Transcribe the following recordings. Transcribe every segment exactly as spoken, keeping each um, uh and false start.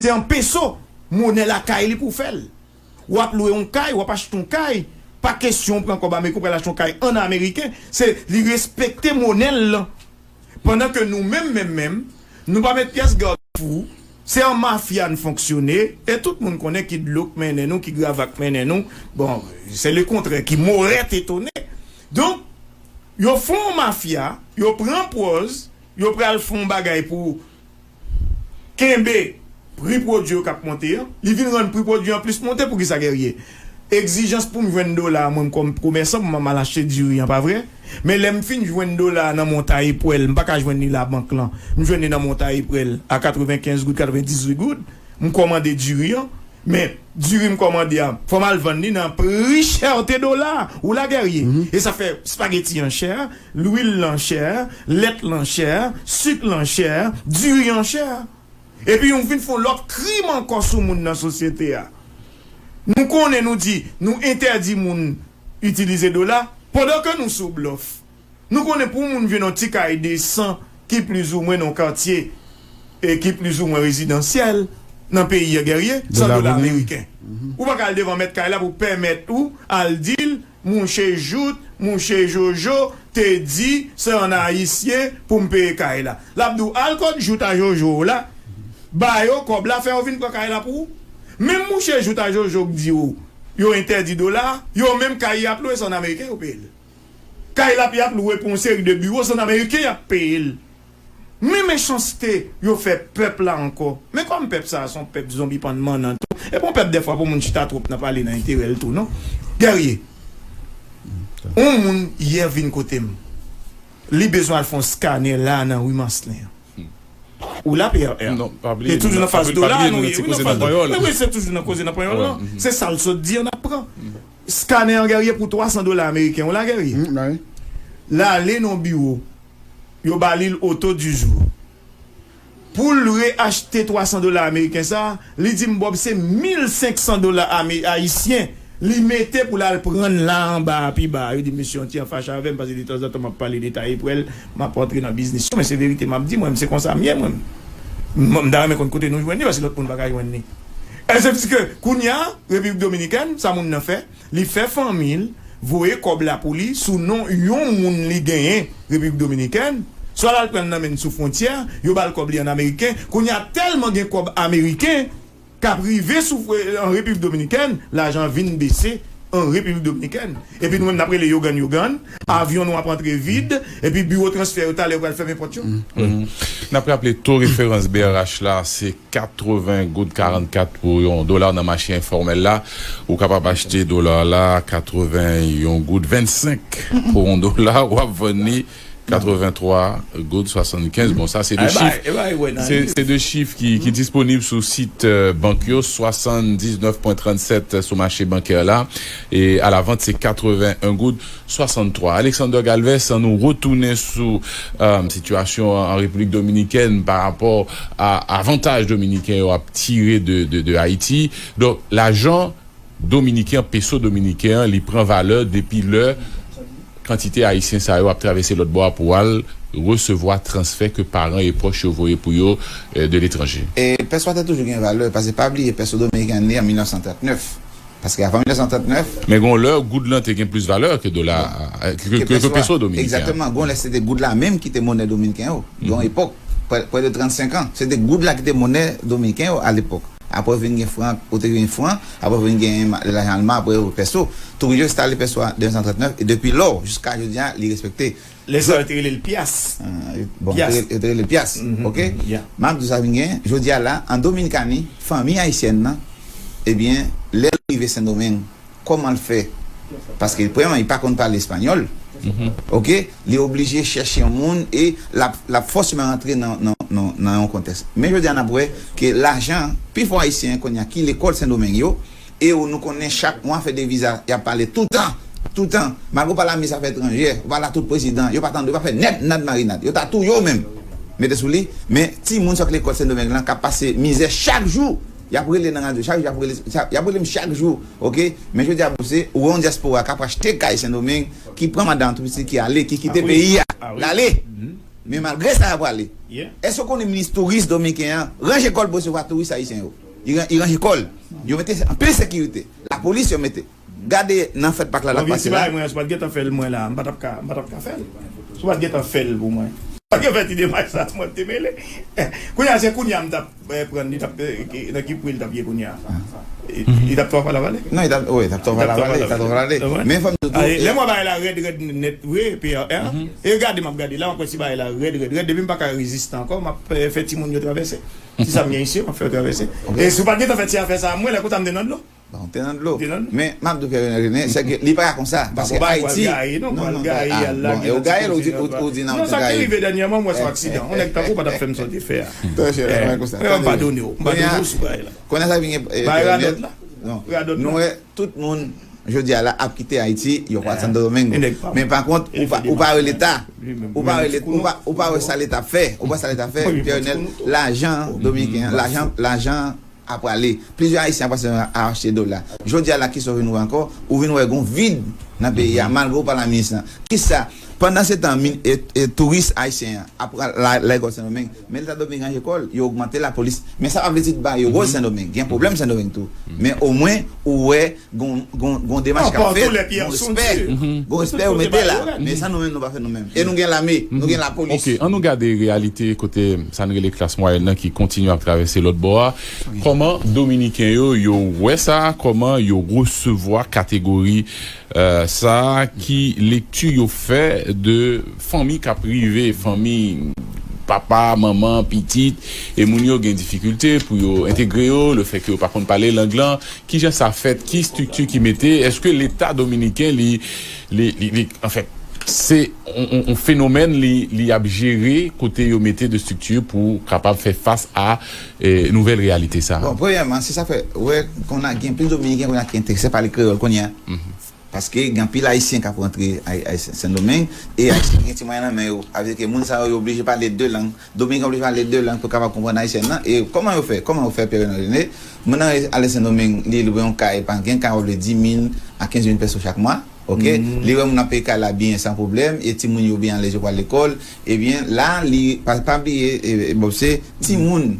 se an peso, monè lakay li pou w fè l. W ap lwe yon kay, w ap achte yon kay, pa kesyon w pran kòb ameriken, w pral achte yon kay an ameriken, se li respekte monè l lan. Pandan ke nou menm, menm, menm, nou pa met pyès gadfou, se an mafya n fonksyone, e tout moun konnen ki dlo k mennen nou, ki grava k mennen nou. Bon, se lekontrè ki morèt etone. Donk, yo fè yon mafya, yo pran pòz, yo pral fè yon bagay pou kenbe pri pwodui yo k ap monte an, li vin rann pri pwodui an plis monte. Poukisa, Guerrier? Egzijans pou m jwenn dola a, mwen, kòm komèsan, pou m al achte diri an, pa vre? Men lè m fin jwenn dola a nan Montaye Pwèl, m pa ka jwenn li labank lan. M jwenn li nan Montaye Pwèl a katrevenkenz goud, katrevendizuit goud. M kòmande diri an, men diri m kòmande a, fò m al vann li nan pri chète dola a. Ou la, Guerrier? E sa fè spageti an chè, lwil lan chè, lèt lan chè, sik lan chè, diri an chè. Epi nou vin fè yon lòt krim ankò sou moun nan sosyete a. Nou konnen nou di nou entèdi moun itilize dola, pandan ke nou sou blòf. Nou konnen pou moun jwenn yon ti kay desan ki plizoumwen nan yon katye e ki plizoumwen rezidansyèl nan peyi a, Guerrier, san dola ameriken. Ou pa ka al devan mèt kay la pou pèmèt ou al di l, mouche Jout, mouche Jojo te di se an ayisyen pou m peye kay la. L ap di w al kot Jout a Jojo w la, ba yo kòb la, fè yo vin pran kay la pou ou. Menm mouche Jout a Jojo k di w yo entèdi dola, yo menm kay y ap lwe se an ameriken yo peye l. Kay la y ap lwe pou yon seri de biwo se an ameriken y ap peye l. Men mechanste yo fè pèp la ankò. Men kòm pèp sa a se yon pèp zonbi pann mannan tou. E pa yon pèp dèfwa pou moun chita twòp nan pale nan enterè l tou non. Guerrier, yon moun yè vin kote m. Li bezwen al fè yon skanè la nan ri Maslin an. Ou la, P R R? Non, pa bliye nou toujou nan faz dola nou ye wi, nan faz dola. Wi, wi, se toujou nan koze nan panyòl lan. Se sa l sot di an ap pran. Skanè an, Guerrier, pou twasan dola ameriken. Ou la, Guerrier? L ale nan biwo. Yo ba li l oto di jou. Pou l reachte twasan dola ameriken sa, li di m, Bob, se mil senksan dola ame-, ayisyen li mete pou l al pran la anba a pi ba. Yo di, mesye, yon ti jan fache avè m, paske detanzantan m ap pale de Taye Pwèl, m ap antre nan biznis yo, men se verite m ap di, mwen, se konsa m ye, mwen. M, m ta renmen konn kote nou jwenn li, paske lòt moun pa ka jwenn li. E se di ke, kounye a, Repiblik Dominikèn, sa moun nan fè, li fè fanmi l voye kòb la pou li sou non yon moun li genyen Repiblik Dominikèn, swa l al pran l nan men n sou fwontyè, yo ba l kòb li an ameriken. Kounye a, tèlman gen kòb ameriken k ap rive sou, an Repiblik Dominikèn, lajan vin bese an Repiblik Dominikèn. Epi nou menm, n ap rele yogann yogann, avyon nou ap antre vid, epi biwo transfè yo talè yo pral fèmen pòt yo. N ap raple, to referans B R H la, se katreven goud karannkat pou yon dola nan mache enfòmèl la. Ou kapab achte dola la katreven yon goud vennsenk pou yon dola, w ap vann li katreven twa goud swasannkenz. Bon, sa se de chif, se, se de chif ki, ki disponib sou sit, euh, bank yo, swasanndiznèf pwen trannsèt sou mache bankè la, e a la vant se katreven yon goud swasanntwa. Alexander Galvez, an nou retounen sou, euh, sitiyasyon an, an Repiblik Dominikèn pa rapò a avantaj Dominiken yo ap tire de, de, de Ayiti. Donk, lajan dominiken, peso dominiken an, li pran valè depi lè kantite Ayisyen sa yo ap travèse lòt bò a pou al resevwa transfè ke paran e pwòch yo voye pou yo, euh, de letranje. E peso a te toujou gen valè, paske pa bliye peso dominiken an ne an mil nèf san trannèf. Paske avan mil nèf san trannèf, men gon lè goud lan te gen plis valè ke dola, ke, ke, ke peso dominiken an. Egzakteman. Gon lè se te goud la menm ki te monè dominiken yo. Gen yon epòk, prè, prè de trannsenk an, se te goud la ki te monè dominiken yo alepòk. Apre vin gen fran, ou te gen fran, apre vin gen ma-, lajan alman, apre peso. Tou yo enstale peso a de mil nèf san trannèf, e depi lò, jiska jodi a, li respekte. Lè sa yo te rele l pyas. Ah, bon, yo te rele, yo te rele l pyas, ok? M ap di sa vin gen, jodi a la, an Dominikani, fanmi ayisyèn nan, ebyen, lè l rive Sendomeng, kòman l fè? Paske, premyèman, li pa konn pale espanyòl, ok? Li oblije chèche yon moun e l ap, l ap fòseman rantre nan, nan, nan, nan yon kontèks. Men jodi a, n ap wè ke lajan, pifò ayisyen kounye a ki lekòl Sendomeng yo, e ou nou konnen chak mwa fè deviz a, y ap pale toutan, toutan. Malgre w pale a minis afè etranjè, ou pale a tout prezidan, yo pa tande, yo pa fè nèt, nad marinad. Yo ta touye w menm. Mete sou li, men timoun sòt lekòl Sendomeng lan k ap pase mizè chak jou. Y ap rele nan radyo chak jou, y ap rele, y ap rele m chak jou, ok? Men jodi a, se, ou wè yon dyaspora k ap achte kay Sendomeng, ki pran madanm tou pitit, ki ale, ki kite peyi a, l ale. Men malgre sa, y ap prale. Èske w konnen minis touris dominiken an ranje kò l pou resevwa touris ayisyen yo? Li ran- li ranje kò l. Yo mete anpil sekirite. Lapolis yo mete. Gade nan fèt Pak la l ap pase la. Mwen, si w pa t gentan fè l mwen la, m pa t ap ka, m pa t ap ka fè l. Si w pa t gentan fè l pou mwen. Sa k fè ti demach sa, mwen te mele. Kounye a, se kounye a m t ap eh, pran li t ap eh, ki- nan ki pri l t ap ye kounye a. Li t ap twò fwa lavale. Non, li t ap, wi, li t ap twò fwa lavale, li t ap twò fwa lavale. Men fò m di w tou, lè mwen bagay la rèd rèd nèt vre, P R, e gade m ap gade la, m ap wè si bagay la rèd rèd rèd, depi m pa ka reziste ankò, m ap eh, fè timoun yo travèse. Ti sa m gen isi, m ap fè yo travèse. E si w pa t gentan fè ti afè sa a mwen, lè konsa m te nan dlo. Bon, te nan dlo. Men m ap di w, Pierre René, se ke li pa ka konsa. Paske Ayiti, non, non, non, ah, bon, e ou gaye l, ou di, ou, ou di nan, non, sa ki rive dènyèman, mwen se yon aksidan. Yon nèg tankou w pa t ap fè m sa w te fè a. Trè chè, mwen konsa. Mwen padone w, m padone w sou bagay la. Kounye a sa vin gen, eh, bagay radòt la. Non. Nou wè tout moun jodi a la ap kite Ayiti, yo pral Santo Domingo. Men pa kont, ou pa, ou pa rele ta. Ou pa rele, ou pa, ou pa wè sa leta ap fè. Ou pa wè sa leta ap fè. Pierre René, lajan dominiken an, lajan, lajan ap prale. Plizyè Ayisyen ap pase a achte dola. Jodi a la, kisa w vin wè ankò? Ou vin wè gon vid nan peyi a, malgre w pa la minis lan. Kisa? Pandan se tan, min- e, e, touris ayisyen an ap la- lage kò l Sendomeng, men leta dominiken an ranje kò l, yo ogmante lapolis. Men sa pa vle di ba yo wòl Sendomeng. Gen pwoblèm Sendomeng tou. Men omwen, ou wè, gon, gon, gon demach k ap fèt, gon respè, gon respè yo mete la. Men sa nou menm nou pa fè nou menm. E nou gen lame, nou gen lapolis. Ok, an nou gade reyalite kote sa n rele klas mwayèn nan ki kontinye ap travèse lòt bò a. Kòman Dominiken yo, yo wè sa? Kòman yo resevwa kategori, eh, sa? Ki lekti yo fè de fanmi k ap rive, fanmi papa, manman, pitit, e moun yo gen difikilte pou yo entegre yo, lefètke yo pa konn pale lang lan? Kijan sa fèt? Ki estrikti ki mete? Èske Leta dominiken, li, li, li, li, anfèt, se yon, yon, yon fenomèn li, li ap jere kote yo mete de estrikti pou kapab fè fas a, eh, nouvèl reyalite sa a? Bon, premyèman, se sa fè, wè, kounye a gen plis Dominiken kounye a ki enterese pale kreyòl kounye a. Paske gen anpil Ayisyen k ap rantre Ay- Ay- Sendomeng, e Ayisyen ki gen ti mwayen nan men yo. Sa vle di ke moun sa yo, yo oblije pale de lang. Dominiken oblije pale de lang pou kapab konprann Ayisyen nan. E kòman yo fè? Kòman yo fè, Pierre René? Moun nan ale Sendomeng, li lwe yon kay, pa gen kay, w ap lwe dis mil a kenz mil peso chak mwa. Ok? Li wè moun ap peye kay la byen, san pwoblèm, e timoun yo byen alèz, yo pral lekòl. Ebyen, la, li, pa, pa bliye, e, e, bon, se timoun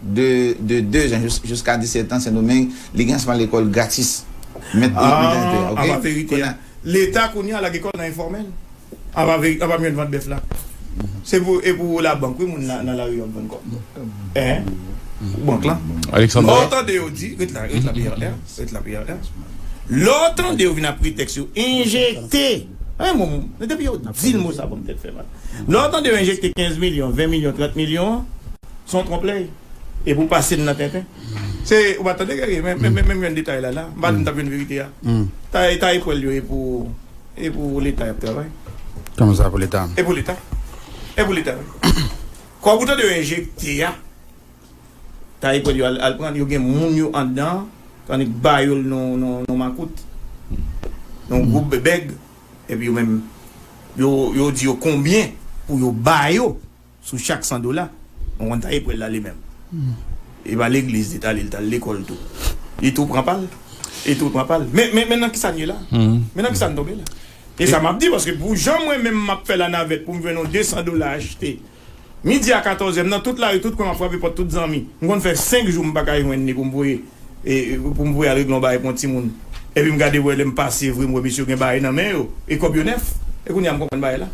de, de de zan jis- jiska disèt an, Sendomeng, li gen ansman lekòl gratis. Mèt, mèt, mèt, ok? Apa verite a. Leta kounye a lage kò l nan enfòmèl. Apa veri- apa m jwenn vant bèf la. Se pou, e pou labank, wi, moun nan, nan lari yo ap vann kòb. Hein? Pou bank lan. Alexandre. Lè w tande yo di, ret la, ret la, P R R, ret la, P R R. Lè w tande yo vin ak pretèks yo enjekte. Hein, mon, depi yo di l mo sa, bon, tèt fè mal. Lè w tande yo enjekte kenz milyon, ven milyon, trant milyon, se yon twonplèy. E pou pase n nan tenten. Se, ou pa tande, Guerrier, men, men, men, men, men detay la, la. M pa di m t ap jwenn verite a. Ta, ta ekwèl yo, e pou, e pou Leta y ap travay. Kòman sa pou Leta? E pou Leta. E pou Leta, wi. Kòb ou tande yo enjekte a, ta ekwèl yo al, al pran, yo gen moun yo anndan, tandik ba yo l non, non, non makout. Non gwoup bèg, epi yo menm, yo, yo di yo konbyen pou yo ba yo. Sou chak san dola, mwen konn ta ekwèl la li menm. Li pa legliz li t ale, li t al lekòl tou. Li tou pran pa l. Li tou pran pa l. Men, men, men nan kisa n ye la? Men nan kisa n tonbe la? E sa m ap di, paske pou jan mwen menm m ap fè lanavèt pou m jwenn yon de san dola achte, midi a katòz è, m nan tout lari, tout kwen m ap frape pòt tout zanmi. M konn fè senk jou m pa ka jwenn li pou m voye, e, e, pou m voye al regle yon bagay pou yon timoun. Epi m gade wè lè m pase vre, m wè mesye yo gen bagay nan men yo. E kòb yo nèf. E kounye a m konprann bagay la.